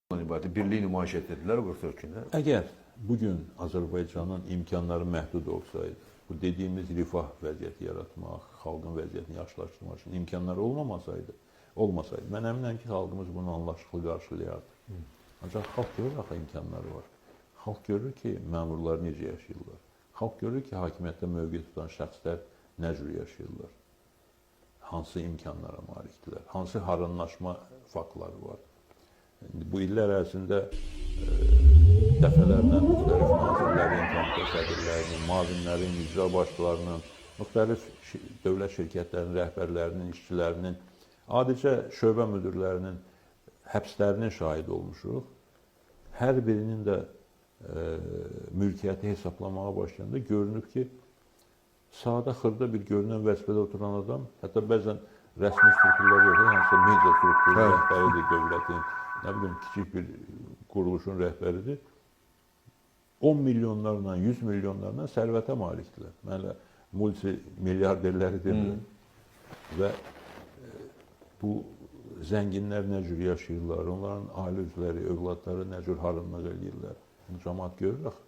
İbarət birlik nümayiş etdirdilər o 44 gündə. Əgər bugün Azərbaycanın imkanları məhdud olsaydı, bu dediyimiz rifah vəziyyəti yaratmaq, xalqın vəziyyətini yaxşılaşdırmaq üçün imkanları olmasaydı, mən əminəm ki, xalqımız bunu anlaşıqlı qarşılayardı. Ancaq xalq görür axı imkanları var. Xalq görür ki, məmurlar necə yaşayırlar. Xalq görür ki, hakimiyyətdə mövqe tutan şəxslər nə cür yaşayırlar. Hansı imkanlara malikdirlər, hansı haranlaşma faktları var. İndi bu illər ərzində dəfələrlə müxtəlif nazirlərin, komitə sədrlərinin, müavinlərin, icra başçılarının, müxtəlif dövlət şirkətlərinin rəhbərlərinin, işçilərinin, adicə şöbə müdirlərinin həbslərinin şahidi olmuşuq. Hər birinin də mülkiyyəti hesablamağa başlayanda görünüb ki, sadə xırda bir görünən vəzifədə oturan adam, hətta bəzən rəsmi strukturlar yox, hansısa media strukturunun rəhbəridir dövlətin, nə bilim, kiçik bir quruluşun rəhbəridir. 10 milyonlarla, 100 milyonlarla sərvətə malikdirlər. Mən elə multimilyarderləri demirəm. Və bu zənginlər nə cür yaşayırlar, onların ailə üzvləri, övladları nə cür harınlıq eləyirlər. Bunu cəmaət görür axı.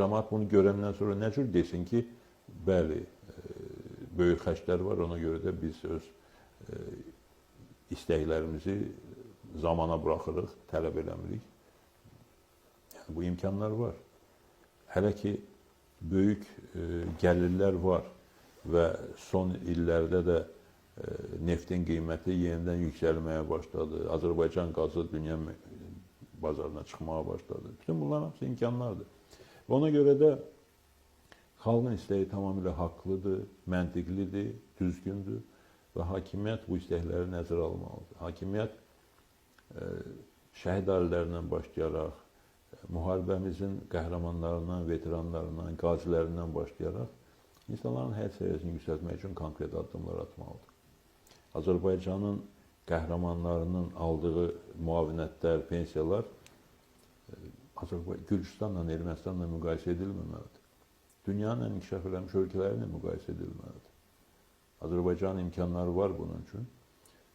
Cəmaət bunu görəndən sonra nə cür desin ki, bəli, böyük xərclər var, ona görə də biz öz istəklərimizi zamana buraxırıq, tələb eləmirik. Yəni, bu imkanlar var. Hələ ki, böyük gəlirlər var və son illərdə də neftin qiyməti yenidən yüksəlməyə başladı. Azərbaycan qazı dünya bazarına çıxmağa başladı. Bütün bunların hamısı imkanlardır. Və ona görə də xalqın istəyi tamamilə haqlıdır, məntiqlidir, düzgündür və hakimiyyət bu istəkləri nəzərə almalıdır. Hakimiyyət şəhid ailələrindən başlayaraq, müharibəmizin qəhrəmanlarından, veteranlarından, qazilərindən başlayaraq insanların həyat səviyyəsini yüksəltmək üçün konkret addımlar atmalıdır. Azərbaycanın qəhrəmanlarının aldığı müavinətlər, pensiyalar Gürcüstanla, Ermənistanla müqayisə edilməməlidir. Dünyanın ən inkişaf eləmiş ölkələri ilə müqayisə edilməlidir. Azərbaycanın imkanları var bunun üçün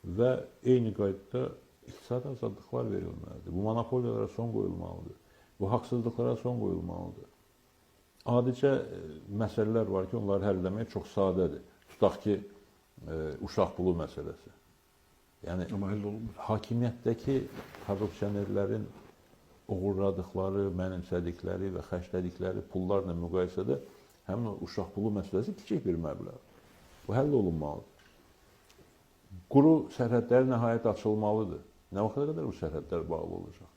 və eyni qaydada iqtisadi azadlıqlar verilməlidir. Bu monopoliyalara son qoyulmalıdır. Bu haqsızlıqlara son qoyulmalıdır. Adicə məsələlər var ki, onları həll eləmək çox sadədir. Tutaq ki, uşaq pulu məsələsi. Yəni, amma həll olunmur. Hakimiyyətdəki korrupsionerlərin oğurladıqları, mənimsədikləri və xərclədikləri pullarla müqayisədə həmin o uşaq pulu məsələsi kiçik bir məbləğ. Bu həll olunmalıdır. Quru sərhədlər nəhayət açılmalıdır. Nə vaxta qədər bu sərhədlər bağlı olacaq?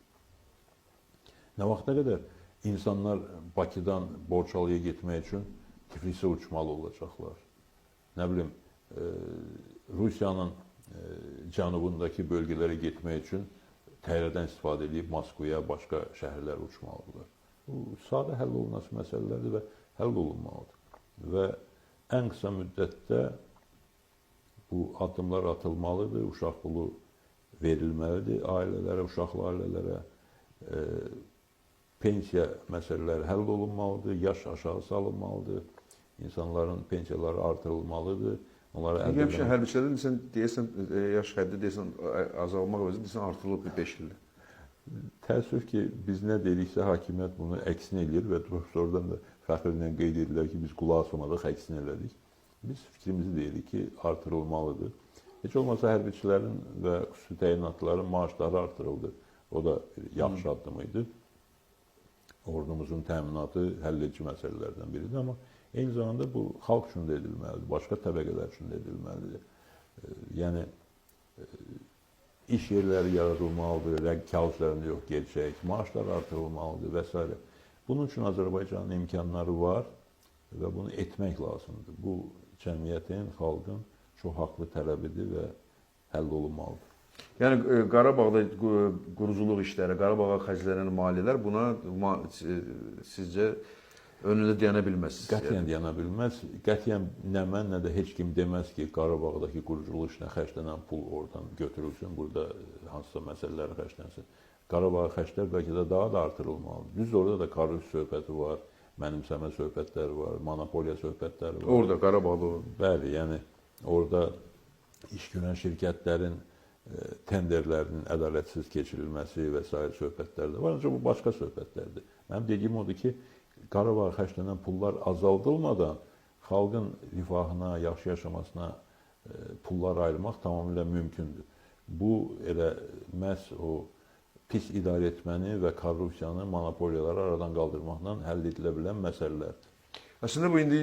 Nə vaxta qədər insanlar Bakıdan Borçalıya getmək üçün Tiflisə uçmalı olacaqlar? Nə bilim, Rusiyanın cənubundakı bölgələrə getmək üçün təyyarədən istifadə edib Moskvaya, başqa şəhərlərə uçmalıdırlar. Bu sadə həll olunası məsələlərdir və həll olunmalıdır. Və ən qısa müddətdə bu addımlar atılmalıdır, uşaq pulu verilməlidir ailələrə, uşaqlı ailələrə, pensiya məsələləri həll olunmalıdır, yaş aşağı salınmalıdır, insanların pensiyaları artırılmalıdır. Onlara əldə həmişə hərbiçilərdə deyəsən, deyəsən yaş həddi deyəsən azalmaq əvəzinə deyəsən artırılıb bir 5 ildə. Təəssüf ki, biz nə dediksə hakimiyyət bunu əksinə eləyir və sonradan da fəxrlə qeyd edirlər ki, biz qulaq asmadıq, əksinə elədik. Biz fikrimizi deyirik ki, artırılmalıdır. Heç olmasa hərbiçilərin və xüsusi təyinatların maaşları artırıldı. O da bir yaxşı addım idi. Ordumuzun təminatı həll edici məsələlərdən biridir, amma eyni zamanda bu xalq üçün də edilməlidir, başqa təbəqələr üçün də edilməlidir. Yəni, iş yerləri yaradılmalıdır, kağız üzərində yox, gerçək, maaşlar artırılmalıdır və s. Bunun üçün Azərbaycanın imkanları var və bunu etmək lazımdır. Bu, cəmiyyətin, xalqın çox haqlı tələbidir və həll olunmalıdır. Yəni, Qarabağda quruculuq işləri, Qarabağa xərclənən maliyyələr buna sizcə önündə dayana bilməz? Qətiyyən dayana bilməz. Qətiyyən nə mən, nə də heç kim deməz ki, Qarabağdakı quruculuq işinə xərclənən pul oradan götürülsün, burada hansısa məsələlərə xərclənsin. Qarabağa xərclər bəlkə də daha da artırılmalıdır. Düz orada da korrupsiya söhbəti var, mənimsəmə söhbətləri var, monopoliya söhbətləri var. Orada, Qarabağda. Bəli, yəni orada iş görən şirkətlərin Tenderlərinin ədalətsiz keçirilməsi və sair söhbətlər də var. Ancaq bu başqa söhbətlərdir. Mənim dediyim odur ki, Qarabağa xərclənən pullar azaldılmadan xalqın rifahına, yaxşı yaşamasına pullar ayırmaq tamamilə mümkündür. Bu elə məhz o pis idarə etməni və korrupsiyanı, monopoliyaları aradan qaldırmaqla həll edilə bilən məsələlərdir. Əslində bu indi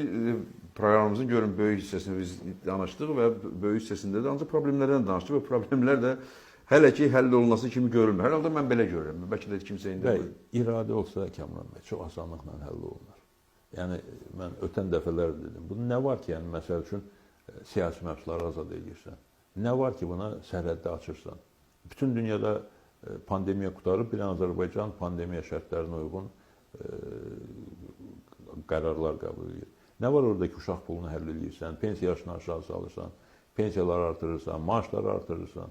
proqramımızın görün böyük hissəsini biz danışdıq və böyük hissəsində də ancaq problemlərdən danışdıq və problemlər də hələ ki həll olunması kimi görünmür. Hər halda mən belə görürəm. Bəlkə də kimsə indi Bəy, iradə olsa Kamran bəy, çox asanlıqla həll olunur. Yəni mən ötən dəfələr dedim. Bu nə var ki, yəni məsəl üçün siyasi məhbusları azad edirsən? Nə var ki, buna sərhəddə açırsan? Bütün dünyada pandemiya qurtarıb, bir Azərbaycan pandemiya şərtlərinə uyğun qərarlar qəbul edir. Nə var orada ki, uşaq pulunu həll edirsən, pensiya yaşını aşağı salırsan, pensiyaları artırırsan, maaşları artırırsan.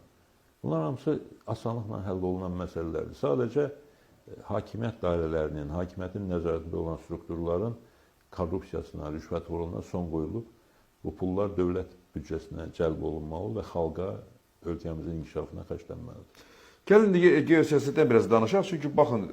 Bunlar hamısı asanlıqla həll olunan məsələlərdir. Sadəcə hakimiyyət dairələrinin, hakimiyyətin nəzarətində olan strukturların korrupsiyasına, rüşvətxorluğuna son qoyulub, bu pullar dövlət büdcəsinə cəlb olunmalı və xalqa, ölkəmizin inkişafına xərclənməlidir. Gəlin indi geosiyasətdən biraz danışaq. Çünki baxın,